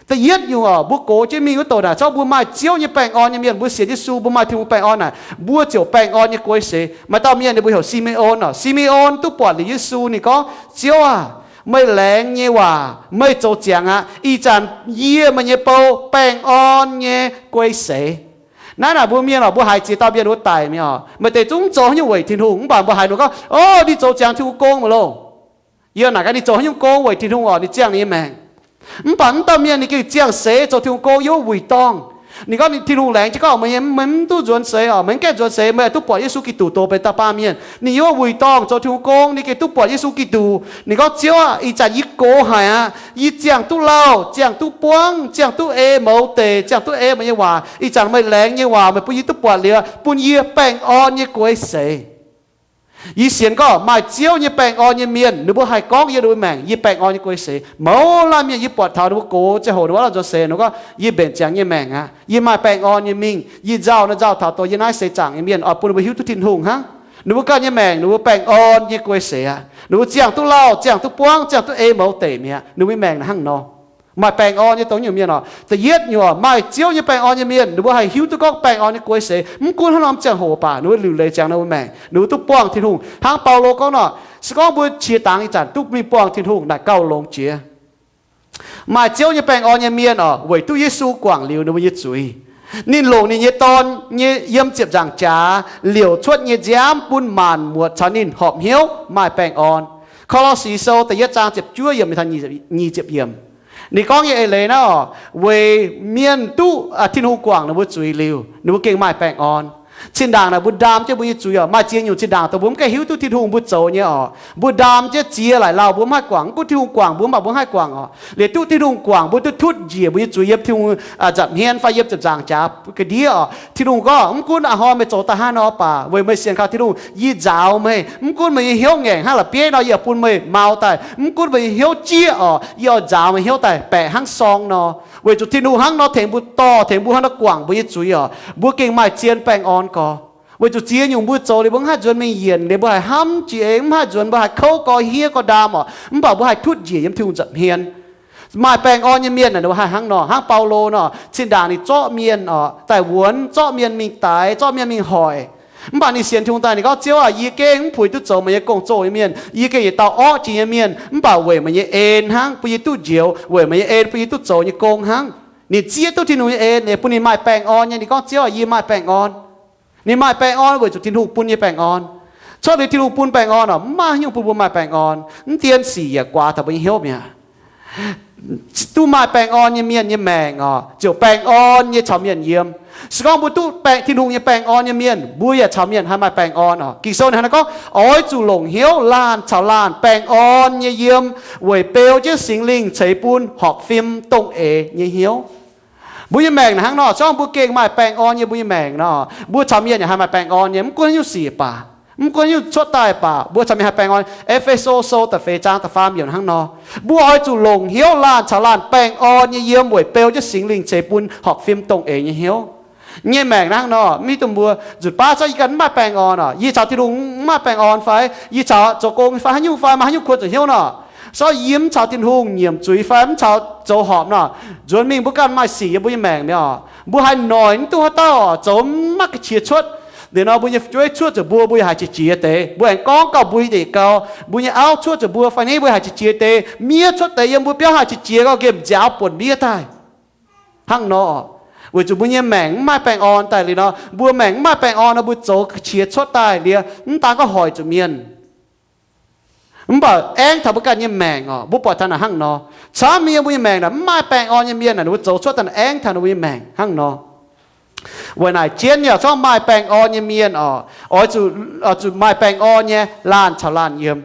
Da'yietv nyungc oc, mbuo gox jienv mingh wuov douc naaic, se gorngv mbuo maaih Ziouv nyei baengh orn nyei mienh, mbuo sienx Yesu, mbuo maaih Tin-Hungh baengh orn naaic, mbuo ziouc baengh orn nyei guei seix. Maaih dauh mienh ninh mbuo heuc Si^me^on oc. Si^me^on duqv buatc liuz Yesu, ninh gorngv, Ziouv aah! Meih laengz nyei waac meih zoux ziangx aqv. Ih zanc yie, meih nyei bou, baengh orn nyei guei seix. Naaiv naaic mbuo mienh oc, mbuo haiz ziex dauh mienh wuov daic mi'aqv oc, maaih deix zungv zoux haaix nyungc weic Tin-Hungh, mv baac mbuo haiz ninh gorngv, Ov, ninh zoux ziangx Tin-Hungh gong maiv loh. Yie naaic gaax ninh zoux haaix nyungc gong weic Tin-Hungh oc, ninh ziangh ninh nyei maengc. Mv baac mv dauh mienh ninh gengh ziangh seix zoux Tin-Hungh gong yiem wuic dorngh. Ninh gorngv ninh, Tin-Hungh laengz jienv gorngv meih, meih mv duqv nzuonx seix oc, meih mv gaengh nzuonx seix, meih duqv buatc Yesu Giduc dox benx dauh baamh mienh. Ninh yiem wuic dorngh zoux Tin-Hungh gong, ninh gengh duqv buatc Yesu Giduc. Ninh gorngv, Ziouv aah! Ih zanc yie gox haic aqv. Yie ziangh duqv lauh, ziangh duqv buangv, ziangh duqv ei mouz deic, ziangh duqv ei meih nyei waac. Ih zanc meih laengz nyei waac meih bun yie duqv buatc liuz, bun yie baengh orn nyei guei seix. Yie sienx gorngv maaih Ziouv nyei baengh orn nyei mienh, ninh mbuo haih gorngv yiem ninh mbuo maengc, Yie baengh orn nyei guei seix. Mouz laanh mienh yie buatc taux ninh mbuo gox ziangh hoc ninh mbuo lauh nzuonx seix, ninh gorngv, Yie mbenc ziangx nyei maengc aqv. Yie maaih baengh orn nyei mingh. Yie nzauh naaiv nzauh taux dongh yie naaiv seix zaangc nyei mienh oix bun ninh mbuo hiuv duqv Tin-Hungh hnangv. Ninh mbuo ganh nyei maengc ninh mbuo baengh orn nyei guei seix aqv. Ninh mbuo ziangh duqv lauh, ziangh duqv buangv, ziangh duqv ei mouz deic mi'aqv. Ninh mbuo nyei maengc naaic hnangv nor. Maaih baengh orn nyei dongh nyungc mienh oc. Da'yietv nyungc, maaih Ziouv nyei baengh orn nyei mienh, ninh mbuo haih hiuv duqv gorngv baengh orn nyei guei seix. Mv gunv hnangv norm ziangh hoc baac ninh mbuo liuc leiz ziangx ninh mbuo maengc, ninh mbuo duqv buangh Tin-Hungh. Hnangv Baulo gorngv nor, se gorngv mbuo qiex dangx ih zanc duqv mingh buangh Tin-Hungh naaic gauh longx jiex. Maaih Ziouv nyei baengh orn nyei mienh oc, weic duqv Yesu guangc liuz ninh mbuo nyei zuiz, ninh longc ninh nyei Dorn nyei yiem ziepc nzaangc jaax liouc cuotv nyei nziaamv bun maanc muotc caux ninh horpc hnyouv maaih baengh orn. Ko^lo^si Sou da'yietv zaang ziepc juov yiemc taux nyic ziepc yiemc. Ninh gorngv nyei eix leiz naaiv oc, weic mienh duqv Tin-Hungh guangc ninh mbuo zuiz liuz, ninh mbuo gengh maaih baengh orn. Zinh ndaangc naaic mbuo ndaam jienv mbuo nyei zuiz oc. Maaih ziex nyungc zinh ndaangc dongh mbuo mv gaengh hiuv duqv Tin-Hungh mbuo zoux nyei oc. Mbuo ndaam jienv ziex laic lauh mbuo mv haih guangc, mv gunv Tin-Hungh guangc mbuo, mv baac mbuo mv haih guangc oc. Liuz duqv Tin-Hungh guangc mbuo duqv tutv njiec mbuo nyei zuiz yiem Tin-Hungh nza'hmien fai yiem ziepc nzaangc jaax ga'ndiev oc. Tin-Hungh gorngv, mv gunv a'hnoi meih zoux daaih hnangv nor baac, weic meih sienx kaux Tin-Hungh, yie nzaaux meih. Mv gunv meih nyei hnyouv ngaengc hnangv la'bieiv nor, yie bun meih mau daaih. Mv gunv meih nyei hnyouv jieqv oc, yie oix nzaaux meih hnyouv daaih baeqc hnangv sorng nor. Weic zuqc Tin-Hungh hnangv nor tengx mbuo dorh, tengx mbuo hnangv nor guangc mbuo nyei zuiz oc, mbuo gengh maaih zien baengh orn gorx. Weic zuqc ziex nyungc mbuo zoux liuz mbuo mv haih nzuonx mingh yienc, liuz mbuo haih hnamv jiex eix, mv haih nzuonx, mbuo haih kouv gorx, hniev gorx, ndaam oc, mv baac mbuo haih tutv njiec yiem Tin-Hungh nza'hmien. Maaih baengh orn nyei mienh naaic ninh mbuo haih hnangv nor, hnangv Baulo nor, zinh ndaangc ninh zorqv mienh oc daaih wuonx, zorqv mienh mingh daix, zorqv mienh mingh hoic. Mv baac ninh sienx Tin-Hungh daaih ninh gorngv, Ziouv aah, yie gengh mv puix duqv zoux meih nyei gong-zoh nyei mienh. Yie gengh yietc dauh orqv jiex nyei mienh, mv baac weic meih nyei en hnangv bun yie duqv njoux, weic meih nyei en bun yie duqv zoux nyei gong hnangv. Ninh zieqv duqv Tin-Hungh nyei en, ninh bun ninh maaih baengh orn nyei. Ninh gorngv, Ziouv aah, yie maaih baengh orn. Ninh maaih baengh orn weic zuqc Tin-Hungh bun nyei baengh orn. Cuotv liuz Tin-Hungh bun baengh orn orqc, mv maaih haaix nyungc bun mbuo maaih baengh orn. Mv dien sic yaac guaax taux mbuo nyei hnyouv mi'aqv. Duqv maaih baengh orn nyei mienh nyei maengc orqc, ziouc baengh orn nyei caux mienh yiem. Se gorngv mbuo duqv baengh, Tin-Hungh nyei baengh orn nyei mienh, mbuo yaac caux mienh haih maaih baengh orn orqc. Ging-Sou ninh hnangv naaiv gorngv, oix zuqc longc hnyouv laanh caux laanh baengh orn nyei yiem, weic beu jienv Singx Lingh ceix bun horpc fim dongh eix nyei hnyouv. Mbuo nyei maengc naaic hnangv nor, se gorngv mbuo gengh maaih baengh orn nyei mbuo nyei maengc nor, mbuo caux mienh yaac haih maaih baengh orn nyei, mv gunv haaix nyungc sic baac, mv gunv haaix nyungc cuotv daaih baac, mbuo caux mienh haih baengh orn. E^fe^so Sou da'feix zaang da'faam yiemc hnangv nor, mbuo oix zuqc longc hnyouv laanh caux laanh baengh orn nyei yiem weic beu jienv Singx Lingh ceix bun horpc fim dongh eix nyei hnyouv. Nyei maengc hnangv nor, mv hiuv duqv mbuo nzunc baav zorqv yie ganh mv maaih baengh orn orqc, yie caux Tin-Hungh mv maaih baengh orn fai yie caux zoux gong fai haaix nyungc fai maaih haaix nyungc kuonx zuqc hnyouv nor, se gorngv yie mv caux Tin-Hungh nyiemc zuiz fai mv caux zoux horpc nor, nzuonx mingh mbuo ganh maaih sic yiem mbuo nyei maengc mi'aqv orqc. Mbuo haaix noic mv duqv haaix dauh oc, zoux mv maaih ga'qiex cuotv. Liuz nor mbuo nyei fu'jueiv cuotv zuqc mbuo, mbuo yaac haih qiex jiez deix. Mbuo aengx gorngv gauh mbuo nyei deix gau, mbuo nyei auv cuotv zuqc mbuo fai ni, mbuo haih qiex jiez deix. Miev cuotv deix yiem mbuo biauv haih qiex jiez gau, nqemh nziaaux buonc miev daaih. Hnangv nor, weic zuqc mbuo nyei maengc mv maaih baengh orn daaih liuz nor, mbuo maengc mv maaih baengh orn nor, mbuo zoux ga'qiex cuotv daaih liuz, mv daan gorngv hoic zuqc mienh, mv baac aengv taux mbuo ganh nyei maengc orqc. Mbuo buatc taux naaic hnangv nor, camv mienh yiem mbuo nyei maengc naaic, mv maaih baengh orn nyei mienh naaic, ninh mbuo zoux cuotv daaih naaic aengv taux ninh mbuo nyei maengc hnangv nor. Weic naaic jienv yaac zorqv maaih baengh orn nyei mienh orqc, oix zuqc, oix zuqc maaih baengh orn nyei laanh caux laanh yiem.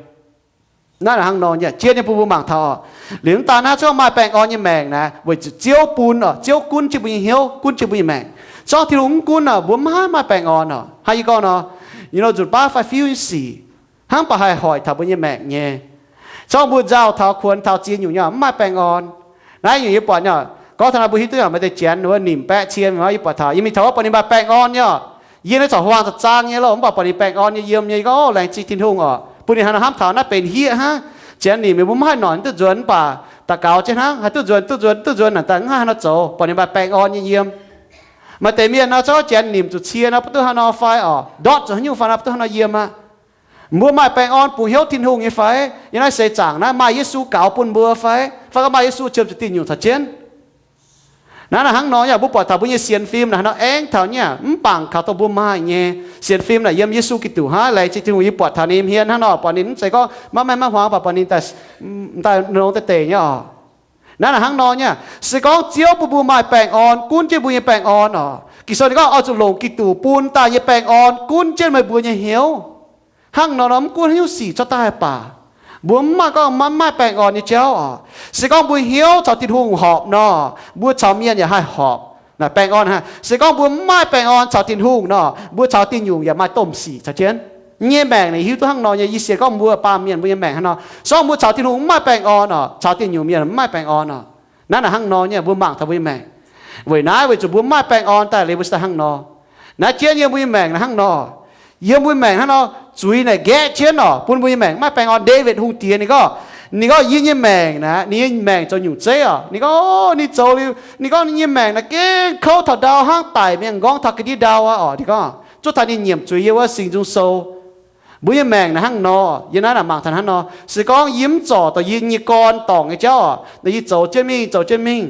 Naaiv hnangv nor nyei, jienv nyei bun mbuo mangc taux oc. Liuz mv daan naaiv, zorqv maaih baengh orn nyei maengc naaic, weic zuqc Ziouv bun oc, Ziouv gunv jienv mbuo nyei hnyouv, gunv jienv mbuo nyei maengc. Zorqv Tin-Hungh mv gunv oc, mbuo mv maaih baengh orn oc. Hnangv yie gorngv nor, you know, nzunc baav fai fiuv nyei sic hnangv baac haih hoic taux mbuo nyei maengc nyei. Zorqv mbuo nzauh taux kuonx taux ziex nyungc nyei, mv maaih baengh orn. Naaiv nyungc yie buatc nyei, gorngv taux naaiv mbuo hiuv duqv maaih deix janx wuov nimc baeqv cien, yie buatc taux, yie mingh taux wuov buatc ninh maaih baengh orn nyei. Yie naaiv corc huaang za'zaang nyei loh, mv baac buatc ninh baengh orn nyei yiem nyei, yie gorngv, O, laengz zingh Tin-Hungh oc, bun ninh hnangv nor hnamv taux naaiv benx hieqv hnangv. Janx nimc mingh mbuo mv haih noic duqv nzuonx, mv baac daux gaux jienv hnangv, haih duqv nzuonx, duqv nzuonx, duqv nzuonx naaic daaih mv haih hnangv nor zoux, buatc ninh maaih baengh orn nyei yiem. Maaih deix mienh nor, zorqv janx nimc zuqc cie nor, baav duqv hnangv nor fai oc, ndortv zuqc haaix nyungc fai nor, baav duqv hnangv nor yiem aqv. Mbuo maaih baengh orn bungx hnyouv Tin-Hungh nyei fai? Yiem naaiv seix zaangc naaiv maaih Yesu gaux bun mbuo fai? Fai gorngv maaih Yesu qiemx zuqc diuh nyungc caux jienv? Naaiv naaic hnangv nor nyei, mbuo buatc taux mbuo nyei sienx fim naaic hnangv nor aengx taux nyei, mv bangc kaux dongh mbuo maaih nyei. Sienx fim naaic yiem Yesu Giduc hnangv. Laengz zingh Tin-Hungh, yie buatc taux ninh mienh hnangv nor, buatc ninh mv zeiz gorngv maiv maaih maiv hmuangx, mv baac buatc ninh daaih, daaih longx deix deix nyei oc. Naaiv naaic hnangv nor nyei, se gorngv Ziouv bun mbuo maaih baengh orn, gunv jienv mbuo nyei baengh orn oc. Ging-Sou ninh gorngv oix zuqc longc Giduc bun daaih nyei baengh orn gunv jienv meih mbuo nyei hnyouv. Hnangv nor nor, mv gunv haaix nyungc sic cuotv daaih baac, mbuo mv maaih gorngv maiv maaih baengh orn nyei jauv oc. Se gorngv mbuo hnyouv caux Tin-Hungh horpc nor, mbuo caux mienh yaac haih horpc. Naaic baengh orn hnangv. Se gorngv mbuo mv maaih baengh orn caux Tin-Hungh nor, mbuo caux diuh nyungc yaac maaih domh sic caux jienv. Nyei maengc naaic hiuv duqv hnangv nor nyei. Yie sienx gorngv mbuo baamh mienh mbuo nyei maengc hnangv nor, se gorngv mbuo caux Tin-Hungh mv maaih baengh orn oc, caux diuh nyungc mienh mv maaih baengh orn oc. Naaiv naaic hnangv nor nyei, mbuo mangc taux mbuo nyei maengc. Weic naaiv weic zuqc mbuo mv maaih baengh orn daaih liuz mbuo cingx daaih hnangv nor. Naaiv jienv yiem mbuo nyei maengc naaiv hnangv nor. Yiem mbuo nyei maengc hnangv nor, zuiz naaic nqaeqv jienv oc, bun mbuo nyei maengc mv maaih baengh orn. Ndaawitv Hungh Diex ninh gorngv, ninh gorngv, yie nyei maengc naaic, ninh nyei maengc zoux nyungc zeiv oc. Ninh gorngv, ninh zoux liuz, ninh gorngv ninh nyei maengc naaic gengh kouv taux ndau hnangv, daic mingh nqorngv taux ga'ndiev ndau aqv oc. Ninh gorngv zuov taux ninh nyiemc zuiz yiem wuov Singx Nzung Sou. Mbuo nyei maengc naaic hnangv nor, yie naaiv naaic mangc taux hnangv nor. Se gorngv yie mv zorc dongh yie nyei gorn dorngc nyei jauv oc, naaic yie zoux jienv mingh, zoux jienv mingh.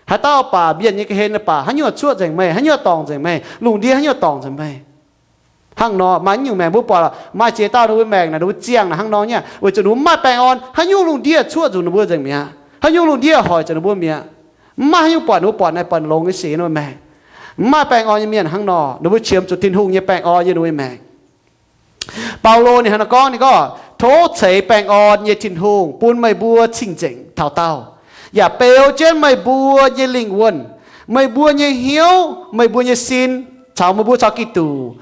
Haaix dauh baac mienh nyei ga'hlen baac haaix nyungc cuoqv nzengc meih, haaix nyungc dorngc nzengc meih, lungh ndiev haaix nyungc dorngc nzengc meih. Hnangv nor, maaih nyungc maengc mbuo buatc, maaih ziex dauh ninh mbuo maengc naaic, ninh mbuo ziangh naaic hnangv nor nyei, weic zuqc ninh mbuo mv maaih baengh orn, haaix nyungc lungh ndiev cuoqv nzengc ninh mbuo nzengc mi'aqv, haaix nyungc lungh ndiev hoic nzengc ninh mbuo mi'aqv. Mv maaih haaix nyungc buatc ninh mbuo buatc naaic buatc longx nyei sic ninh mbuo maengc. Mv maaih baengh orn nyei mienh hnangv nor, ninh mbuo qiemx zuqc Tin-Hungh nyei baengh orn yiem ninh mbuo maengc. Baulo ninh hnangv nor gorngv, ninh gorngv, tov ceix baengh orn nyei Tin-Hungh bun meih mbuo cing-nzengc taux daauh, yaac beu jienv meih mbuo nyei lingh wuonh, meih mbuo nyei hnyouv, meih mbuo nyei sin, caux meih mbuo caux Giduc,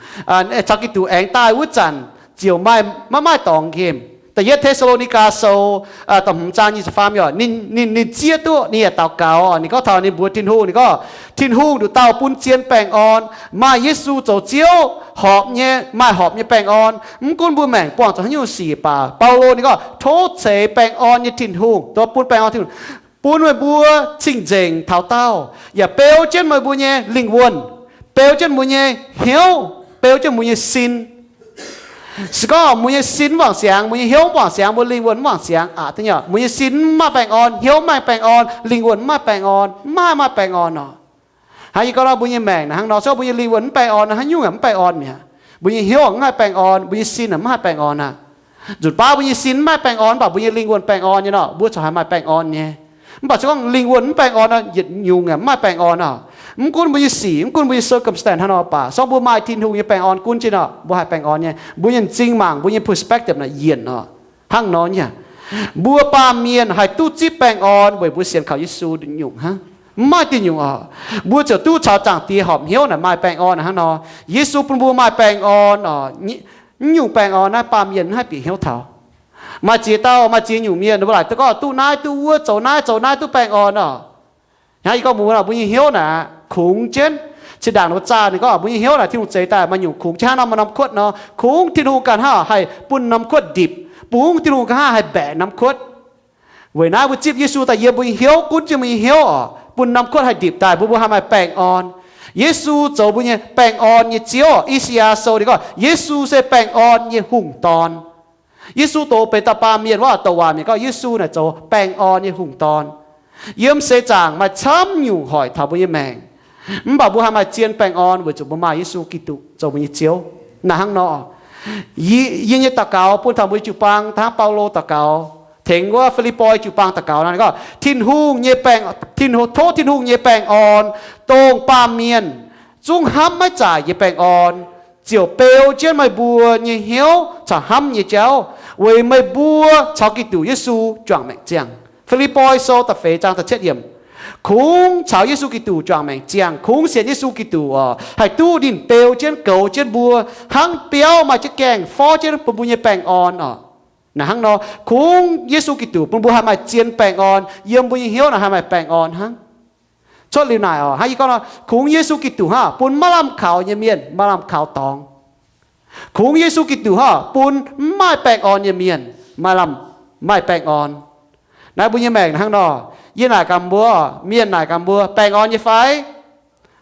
caux Giduc aengx daaih wuov zanc ziouc maaih, maiv maaih dorngx nqemh. Da'yietv Te^saa^lo^ni^gaa Sou da'hmz zaang nyic ziepc faam yiemc, ninh, ninh zieqv duqv, ninh yaac daux gaux, ninh gorngv taux ninh mbuox Tin-Hungh, ninh gorngv, Tin-Hungh nduqc dauh bun zien baengh orn, maaih Yesu zoux Ziouv, horpc nyei, maaih horpc nyei baengh orn. Mv gunv mbuo maengc buangh zuqc haaix nyungc sic baac, Baulo ninh gorngv, tov ceix baengh orn nyei Tin-Hungh, dongh bun baengh orn Tin-Hungh, bun meih mbuo cing-nzengc taux daauh, yaac beu jienv meih mbuo nyei lingh wuonh, beu jienv mbuo nyei hnyouv, beu jienv mbuo nyei sin. Se gorngv mbuo nyei sin mv wangc siangx, mbuo nyei hnyouv mv wangc siangx, mbuo lingh wuonh mv wangc siangx aqv, da'nyeic, mbuo nyei sin mv maaih baengh orn, hnyouv mv maaih baengh orn, lingh wuonh mv maaih baengh orn, mv maaih, maaih baengh orn nor. Hnangv yie gorngv nor, mbuo nyei maengc naaic hnangv nor, se gorngv mbuo nyei lingh wuonh mv baengh orn, haaix nyungc yaac mv baengh orn mi'aqv. Mbuo nyei hnyouv mv haih baengh orn, mbuo nyei sin mv haih baengh orn aqv. Nzunc baav mbuo nyei sin mv haih baengh orn, mv baac mbuo nyei lingh wuonh baengh orn nyei nor, mbuo corc haih maaih baengh orn nyei. Mv baac se gorngv lingh wuonh mv baengh orn nor, yietc nyungc yaac mv haih baengh orn oc. Mv gunv mbuo nyei sic, mv gunv mbuo nyei circumstance hnangv nor baac, se gorngv mbuo maaih Tin-Hungh nyei baengh orn gunv jienv nor, mbuo haih baengh orn nyei. Mbuo nyei m'zing mangc, mbuo nyei perspective naaic yienc oc. Hnangv nor nyei, mbuo baamh mienh haih duqv zipv baengh orn weic mbuo sienx kaux Yesu nyungc hnangv. Mv maaih diuh nyungc oc. Mbuo ziouc duqv caux Zaangc Diex horpc hnyouv naaic maaih baengh orn hnangv nor. Yesu bun mbuo maaih baengh orn oc. Mv nyungc baengh orn naaiv baamh mienh mv haih bieqc hnyouv taux. Maaih ziex dauh, maaih ziex nyungc mienh, ninh mbuo laaic duqv gorngv duqv naaiv duqv wuov, zoux naaiv zoux naaiv duqv baengh orn oc. Hnangv yie gorngv mbuox mbuo nor, mbuo nyei hnyouv naaic kungx jienv. Zinh ndaangc ninh mbuo zaah ninh gorngv mbuo nyei hnyouv naaic, Tin-Hungh zeix daaih maaih nyungc kungx jienv hnangv nor, maaih norm kuotv nor, kungx Tin-Hungh ganh hnangv haih bun norm kuotv ndipc, kungx Tin-Hungh ganh hnangv haih mbaeqc norm kuotv. Weic naaiv mbuo zipv Yesu daaih yiem mbuo nyei hnyouv, gunv jienv mbuo nyei hnyouv oc, bun norm kuotv haih ndipc daaih, mbuo mbuo haih maaih baengh orn. Yesu zoux mbuo nyei baengh orn nyei Ziouv. I^saa^yaa Sou ninh gorngv Yesu se baengh orn nyei hungh dorn. Yesu doqc benx dauh baamh mienh wuov, douc waac mienh gorngv Yesu naaic zoux baengh orn nyei hungh dorn. Yiem seix zaangc maaih camv nyungc hoic taux mbuo nyei maengc, mv baac mbuo haih maaih zien baengh orn weic zuqc mbuo maaih Yesu Giduc zoux mbuo nyei Ziouv. Naaic hnangv nor, yie nyei daux gaux bun taux mbuo jiu-baang, da'hnangv Baulo daux gaux tengx wuov Fi^lipv^poi jiu-baang daux gaux nor, ninh gorngv, Tin-Hungh nyei baengh, Tin-Hungh, tov Tin-Hungh nyei baengh orn, dongh baamh mienh zungv hnamv maiv zaaic nyei baengh orn, ziouc beu jienv meih mbuo nyei hnyouv caux hnamv nyei jauv, weic meih mbuo caux Giduc Yesu juangc maengc ziangh. Fi^lipv^poi Sou da'feix zaang da'cietv yiemc. Kungx caux Yesu Giduc juangc maengc ziangh, kungx sienx Yesu Giduc oc, haih duqv ninh beu jienv goux jienv mbuo hnangv biauv maaih jienv gaengh forv jienv bun mbuo nyei baengh orn oc. Naaic hnangv nor, kungx Yesu Giduc bun mbuo haih maaih zien baengh orn, yiem mbuo nyei hnyouv naaic haih maaih baengh orn hnangv. Cuotv liuz naaic oc, hnangv yie gorngv nor, kungx Yesu Giduc hnangv bun maiv lamh kaux nyei mienh maaih lamh kaux dorngx. Kungx Yesu Giduc hnangv bun mv maaih baengh orn nyei mienh maaih lamh, maaih baengh orn. Naaiv mbuo nyei maengc hnangv nor, yie naaic gaax mbuo, mienh naaic gaax mbuo, baengh orn nyei fai?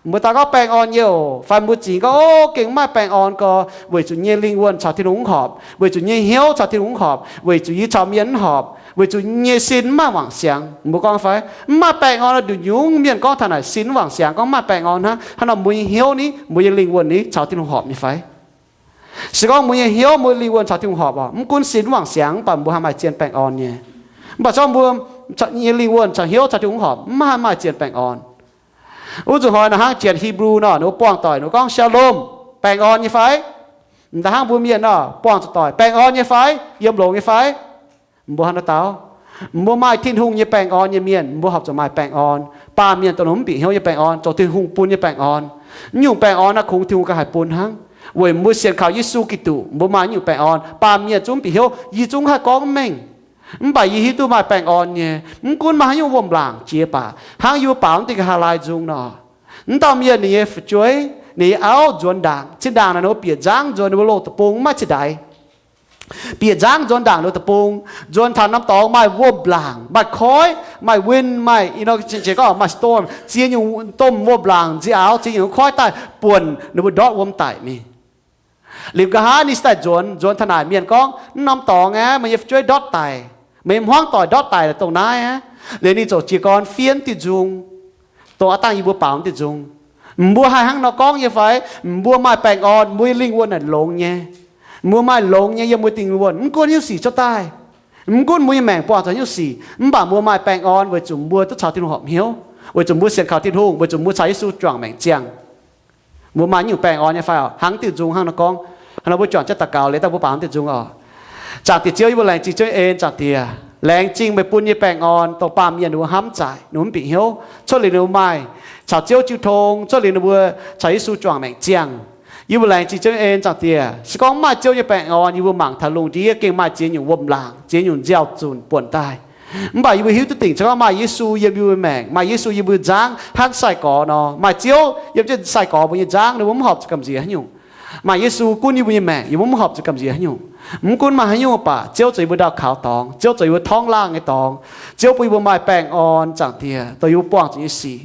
Mbuo daaih gorngv baengh orn nyei oc. Fai mbuo zingx gorngv, o, gengh mv maaih baengh orn gorx, weic zuqc nyei lingh wuonh caux Tin-Hungh mv horpc, weic zuqc nyei hnyouv caux Tin-Hungh mv horpc, weic zuqc yie caux mienh mv horpc, weic zuqc nyei sin mv maaih wangc siangx. Mbuo gorngv fai? Mv maaih baengh orn nor, nduqc nyungc mienh gorngv taux naaic sin mv wangc siangx, gorngv mv maaih baengh orn hnangv. Hnangv nor mbuo nyei hnyouv ni, mbuo nyei lingh wuonh ni caux Tin-Hungh horpc nyei fai? Se gorngv mbuo nyei hnyouv, mbuo lingh wuonh caux Tin-Hungh horpc oc, mv gunv sin mv wangc siangx, mv baac mbuo haih maaih zien baengh orn nyei. Mv baac se gorngv mbuo nyei lingh wuonh caux hnyouv caux Tin-Hungh mv horpc, mv haih maaih zien baengh orn. Wuov nzunc hnoi naaic hnangv janx Hipv^lu nor, ninh mbuo buangh doic, ninh mbuo gorngv Shalom, baengh orn nyei fai? Mv daaih hnangv mbuo mienh nor, buangh zuqc doic, baengh orn nyei fai? Yiem longx nyei fai? Mbuo hnangv naaiv dauh, mbuo maaih Tin-Hungh nyei baengh orn nyei mienh, mbuo horpc zuqc maaih baengh orn. Baamh mienh dongh ninh mv bieqc hnyouv nyei baengh orn, zoux Tin-Hungh bun nyei baengh orn. Mv nyungc baengh orn naaiv kungx Tin-Hungh ganh haih bun hnangv. Weic mbuo sienx kaux Yesu Giduc, mbuo maaih nyungc baengh orn. Baamh mienh zungv mv bieqc hnyouv, yie zungv haih gorngv mengh. Mv baac yie hiuv duqv maaih baengh orn nyei. Mv gunv maaih haaix nyungc wuom-laangc jiex baac, hnangv yie mbuo baaux mv deix nqa'haav laai nzung nor, mv dauh mienh ninh nyei fu'jueiv, ninh nyei auv nzuonx ndaangc. Zinh ndaangc naaic ninh mbuo bieqc nzangv nzuonx, ninh mbuo loz deic-bung maiv cingx ndaix. Bieqc nzangv nzuonx ndaangc ninh mbuo deic-bung, nzuonx taux norm dorngx maaih wuom-laangc, maaih koiv, maaih wind, maaih, you know, gorngv maaih storm, ziex nyungc domh wuom-laangc nziaaux, ziex nyungc koiv daaih buonc ninh mbuo ndortv wuom daic mingh. Liuz nqa'haav ninh se daaih nzuonx, nzuonx taux naaic mienh gorngv, mv norm dorngx aeqv, meih nyei fu'jueiv ndortv daic, meih nyei hmuangv doic ndortv daic dongh naaiv aqv. Liuz ninh ziouc jiez gorn fiev diuh nzung, dongh aav dangh yie mbuo baaux diuh nzung. Mbuo haih hnangv nor gorngv nyei fai? Mbuo maaih baengh orn, mbuo nyei lingh wuonh naaic longx nyei. Mbuo maaih longx nyei yiem mbuo lingh wuonh, mv gunv haaix nyungc sic cuotv daaih, mv gunv mbuo nyei maengc buangh zuqc haaix nyungc sic, mv baac mbuo maaih baengh orn weic zuqc mbuo duqv caux Tin-Hungh horpc hnyouv, weic zuqc mbuo sienx kaux Tin-Hungh, weic zuqc mbuo caux Yesu juangc maengc ziangh. Mbuo maaih nyungc baengh orn nyei fai oc? Hnangv diuh nzung hnangv nor gorngv. Hnangv nor mbuo juangc jienv daux gaux liuz daaih mbuo baaux diuh nzung oc. Zaangc Diex Ziouv, yie mbuo laengz zingh Ziouv nyei en, Zaangc Diex. Laengz zingh meih bun nyei baengh orn dongh baamh mienh ninh mbuo hnamv zaaic, ninh mbuo mv bieqc hnyouv, cuotv liuz ninh mbuo maaih caux Ziouv jiu tong, cuotv liuz ninh mbuo caux Yesu juangc maengc ziangh. Yie mbuo laengz zingh Ziouv nyei en, Zaangc Diex. Se gorngv mv maaih Ziouv nyei baengh orn, yie mbuo mangc taux lungh ndiev gengh maaih ziex nyungc wuom-laangc, ziex nyungc nziaaux-zunc buonc daaih. Mv baac yie mbuo hiuv duqv dingc, se gorngv maaih Yesu yiem yie mbuo maengc, maaih Yesu yiem mbuo nzangv hnangv sai-gorx nor, maaih Ziouv yiem jienv sai-gorx mbuo nyei nzangv, ninh mbuo mv horpc zuqc gamh nziex haaix nyungc. Maaih Yesu gunv yie mbuo nyei maengc, yie mbuo mv horpc zuqc gamh nziex haaix nyungc. Mv gunv maaih haaix nyungc baac Ziouv zoux yie mbuo ndau kaux dorngx, Ziouv zoux yie mbuo torngv laangh nyei dorngx. Ziouv bun yie mbuo maaih baengh orn, Zaangc Diex, dongh yie mbuo buangh zuqc nyei sic.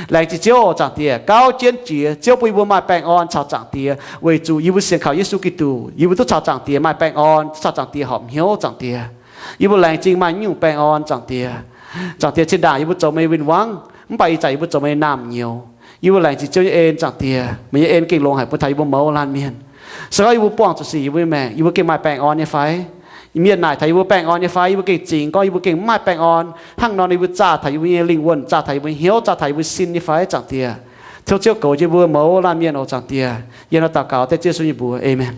Laengz zingh Ziouv oc, Zaangc Diex, gauh jienv jiex Ziouv bun yie mbuo maaih baengh orn caux Zaangc Diex, weic zuqc yie mbuo sienx kaux Yesu Giduc, yie mbuo duqv caux Zaangc Diex maaih baengh orn, duqv caux Zaangc Diex horpc hnyouv, Zaangc Diex. Yie mbuo laengz zingh maaih nyungc baengh orn, Zaangc Diex. Zaangc Diex, zinh ndaangc yie mbuo zoux meih win-wangv, mv baac ih zanc yie mbuo zoux meih naamh nyouz. Yie mbuo laengz zingh Ziouv nyei en, Zaangc Diex. Meih nyei en gengh longx haic bun taux yie mbuo mouz laanh mienh. Se gorngv yie mbuo buangh zuqc sic yie mbuo nyei maengc, yie mbuo gengh maaih baengh orn nyei fai? Mienh naaic taux yie mbuo baengh orn nyei fai? Yie mbuo gengh zingx gorngv yie mbuo gengh maaih baengh orn hnangv nor, yie mbuo zaah taux yie mbuo nyei lingh wuonh, zaah taux yie mbuo nyei hnyouv, zaah taux yie mbuo sin nyei fai, Zaangc Diex? Tov Ziouv goux jienv mbuo mouz laanh mienh oc, Zaangc Diex. Yie nor daux gaux dengv Ziouv Yesu nyei mbuox. Aamen.